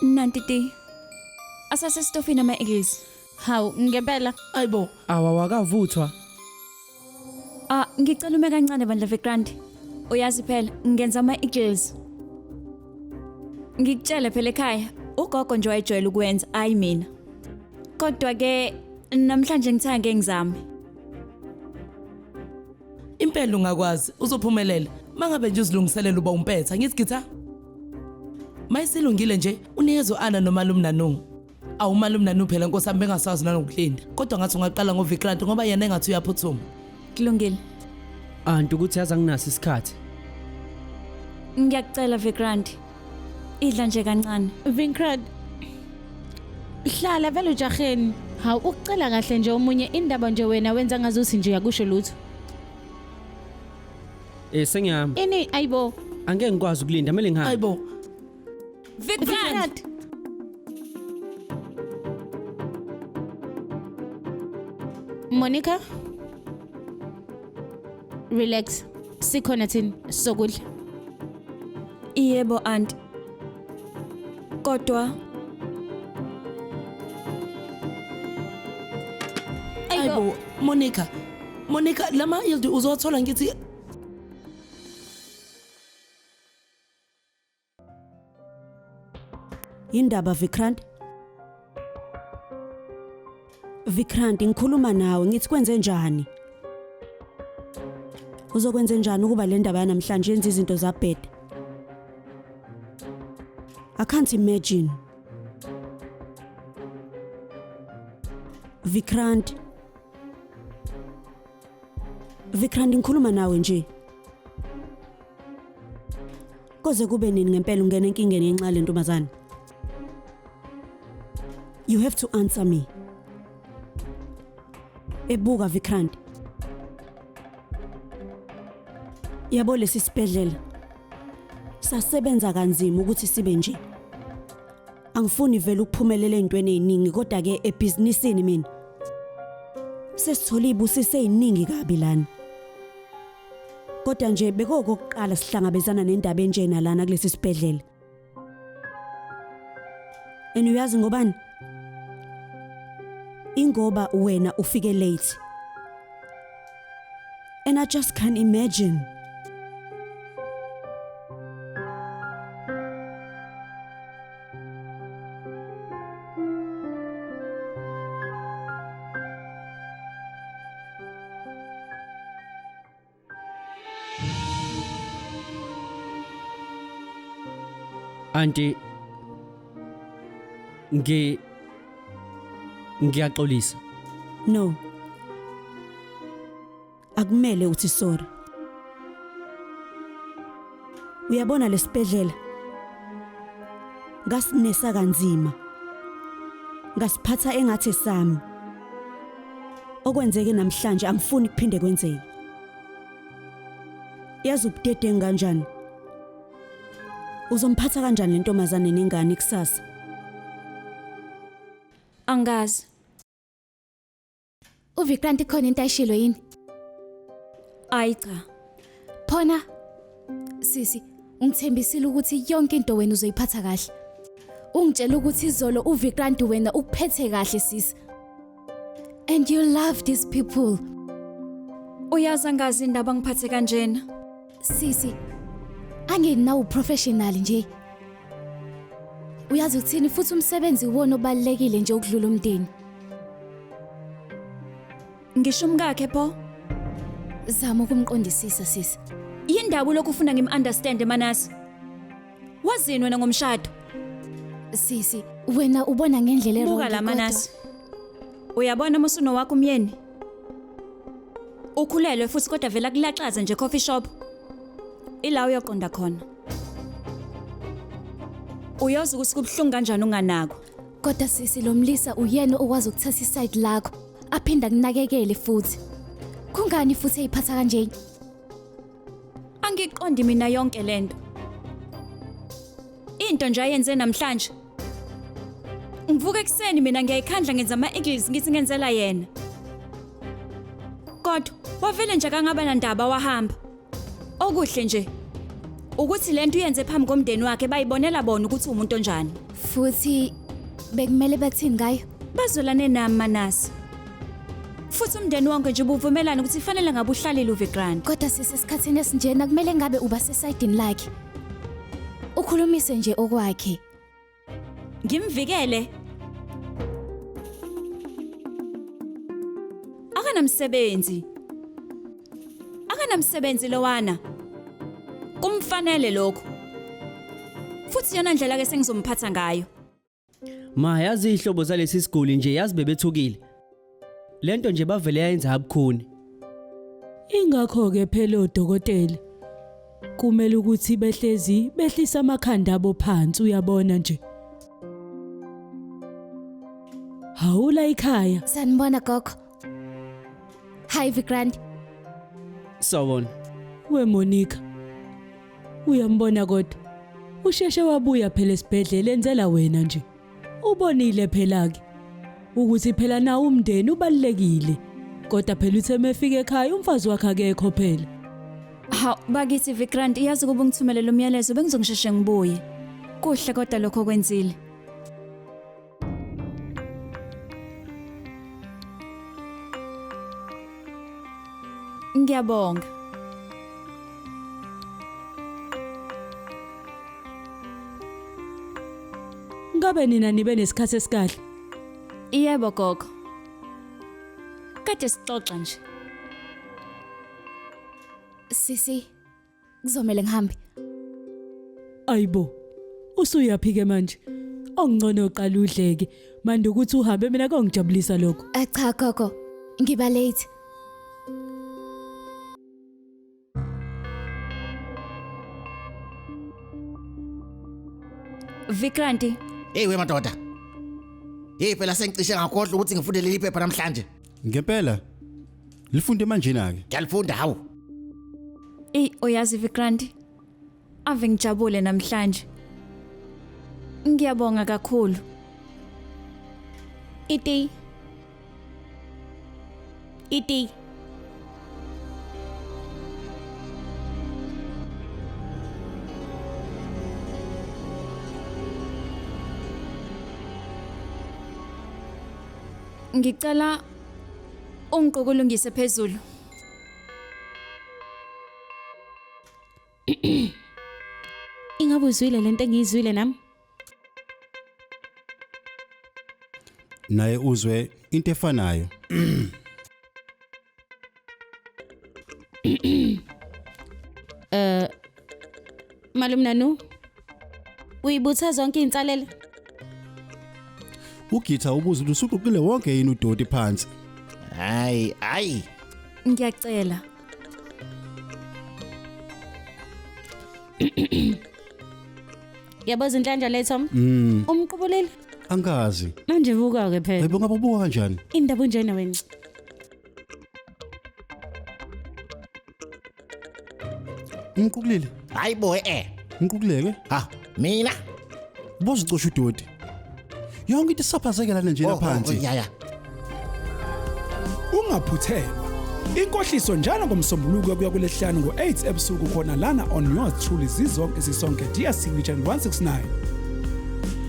Nanti ti. Asasesitofini ama-eggs. Hawu, ngempela. Ayibo, Awa wakavuthwa. Ah, ngicela ume kancane bandla Vikrant. Uyazi phela ngenza ama-eagles. Ngikutshele phela ekhaya, ugogo nje wayejwayele ukwenza, ayi mina. Kodwa ke namhlanje ngithe ngeke ngizame. Impela ungakwazi, uzophumelela. Mangabe nje uzilungiselela uba umpetha, ngithi githa. Mayisilungile nje, unikeze uAna nomalume Nanu. Awu umalume Nanu phela nkosi yami bengasazi nanokulinda. Kodwa ngathi ungaqala ngoVikrant ngoba yena engathi uyaphuthuma. Kulungile. Anti ukuthi yazi anginaso isikhathi. Ngiyakucela Vikrant. Idla nje kancane. Vinkrad. Hlala vele ujaheni. Hawu ukucela kahle nje omunye indaba nje wena wenza ngazuthi nje uyakusho lutho. Eh sengiyahamba. Ini ayibo. Angeke ngikwazi ukulinda, kumele ngihambe. Ayibo, Vikrant. Monica. Relax. Sikhona thina sokudla. Yebo aunt. Kodwa ayibo Monica. Monica, lama yield uzothola ngithi Indaba Vikrant? Vikrant ngikhuluma nawe ngithi kwenze njani? Uzokwenze njani ukuba le ndaba yanamhlanje yenza izinto zabheda? I can't imagine. Vikrant. Vikrant ngikhuluma nawe nje. Koze kube nini ngempela ungena enkingeni ngenxa le ntombazane? You have to answer me. Ebuka Vikrant. Yabo lesi sibhedlela sasebenza kanzima ukuthi sibe nje. Angifuni vele ukuphumelela ezintweni eziningi kodwa ke ebhizinisini mina sesithola izibusiso eziningi kabi lana. Kodwa nje bekuwokokuqala sihlangabezana nendaba enjena lana kulesi sibhedlela. And uyazi ngobani? Ingoba wena ufike late. And I just can't imagine. Anti ngi ngiyaxolisa. No. Akumele uthi sorry. Uyabona lesibhedlela? Ngasinesa kanzima. Ngasiphatha engathi sami. Okwenzeke namhlanje angifuni kuphinde kwenzeke. Yazi ubudedengu kanjani? Uzomphatha kanjani le ntombazane nengane kusasa? Angazi. UVikrant ikhona into ayishilo yini? Ayi cha. Phona sisi, ungithembisile ukuthi yonke into wena uzoyiphatha kahle. Ungitshela ukuthi izolo uVikrant wena ukuphethe kahle sisi. And you love these people. Uyazi angazi indaba ngiphathe kanjena. Sisi, anginawo professional nje. Uyazi ukuthini futhi umsebenzi wona obalekile nje ukudlula umndeni. Ngisho umkakhe pho. Zama ukumqondisisa sisi. Yindaba lokhu ufuna ngim-understand Manasi. Wazini wena ngomshado? Sisi, wena ubona ngendlela Buka e-wrong la kodwa- Manasi. Uyabona uma usunowakho umyeni? Ukhulelwe futhi kodwa vela kulaxaze nje coffee shop. Ila uyoqonda khona. Uyozi ukuthi kubuhlungu kanjani unganako. Kodwa sisi lo mlisa uyena okwazi ukuthatha iside lakho aphinda kunakekele futhi. Kungani futhi eyiphatha kanje? Angiqondi mina yonke lento. Into nje ayenze namhlanje. Ngivuka ekuseni mina ngiyayikhandla ngenza ama-eagles ngithi ngenzela yena. Kodwa wavele nje akangaba nandaba wahamba. Okuhle nje. Ukuthi lento uyenze phambi komndeni wakhe bayibonela bona ukuthi umuntu onjani. Futhi bekumele bathini ngayo? Bazwelane nami Manasi. Futhi umndeni wonke nje ubuvumelana ukuthi fanele ngabe uhlalile uVikrant. Kodwa sisesikhathini esinjena kumele ngabe uba sesayidini lakhe. Ukhulumise nje okwakhe. Ngimvikele. Akanamsebenzi. Akanamsebenzi lowana. Kumfanele lokho. Futhi yona ndlela ke sengizomphatha ngayo. Ma yazi ihlobo zalesi siguli nje yazi bebethukile. Lento nje bavele yayenza abukhuni. Ingakho ke phela odokotela kumele ukuthi behlezi behlisa amakhanda abo phansi uyabona nje. Hawula ikhaya. Sanibona gogo. Hi Vikrant. Sawubona. We Monica. Uyambona kodwa. Usheshe wabuya phela esibhedlela enzela wena nje. Ubonile phela ke ukuthi phela na umndeni ubalekile. Kodwa phela uthe mefika ekhaya umfazi wakhe akekho phela. Ha bakithi Vikrant iyazi kuba ungithumelele umyalezo bengizongisheshe ngibuye. Kuhle kodwa lokho kwenzile. Ngiyabonga. Ngabe nina nibe nesikhathi esikahle? Yebo gogo. Kade sixoxa nje. Sisi, kuzomela ngihambe. Ayibo. Usuyaphi ke manje? Ongcono uqala udleke. Manje ukuthi uhambe mina kongijabulisa lokho. Ah, cha gogo, ngiba late. Vikranti, Hey we madoda. Hey phela sengicishe ngakhohlwa ukuthi ngifunde leli phepha namhlanje. Ngempela lifunde manje na ke. Ngiyalifunda hawu. ey uyazi Vikranti. Ave ngijabule namhlanje. Ngiyabonga kakhulu. Iti. Iti. Ngicela ungiqokulungise phezulu. Ingabe uzwile lento engiyizwile nami? Naye uzwe into efanayo. Malume Nanu. Uyibutha zonke insalelo? uGitha ubuza ukuthi usuqoqile wonke yini udoti phansi. Hayi, hayi. Ngiyacela. Yabo zinhlanja le Tom? Umqubulile? Angazi. Manje vuka ke phela. Hayibo ngabe ubuka kanjani? Indaba unjena wena. Umqukulile. Hayi bo eh. Umqukuleke. Ha, mina. Bozicosha udoti. Yonke into isaphazekela nje Oh, oh, phansi. ya ya. Ungaphuthelwa. Inkohliso njalo ngomsombuluko kuya kulesihlanu ngo-8 ebusuku khona lana on yours truly zizonke zisonke DStv channel 169.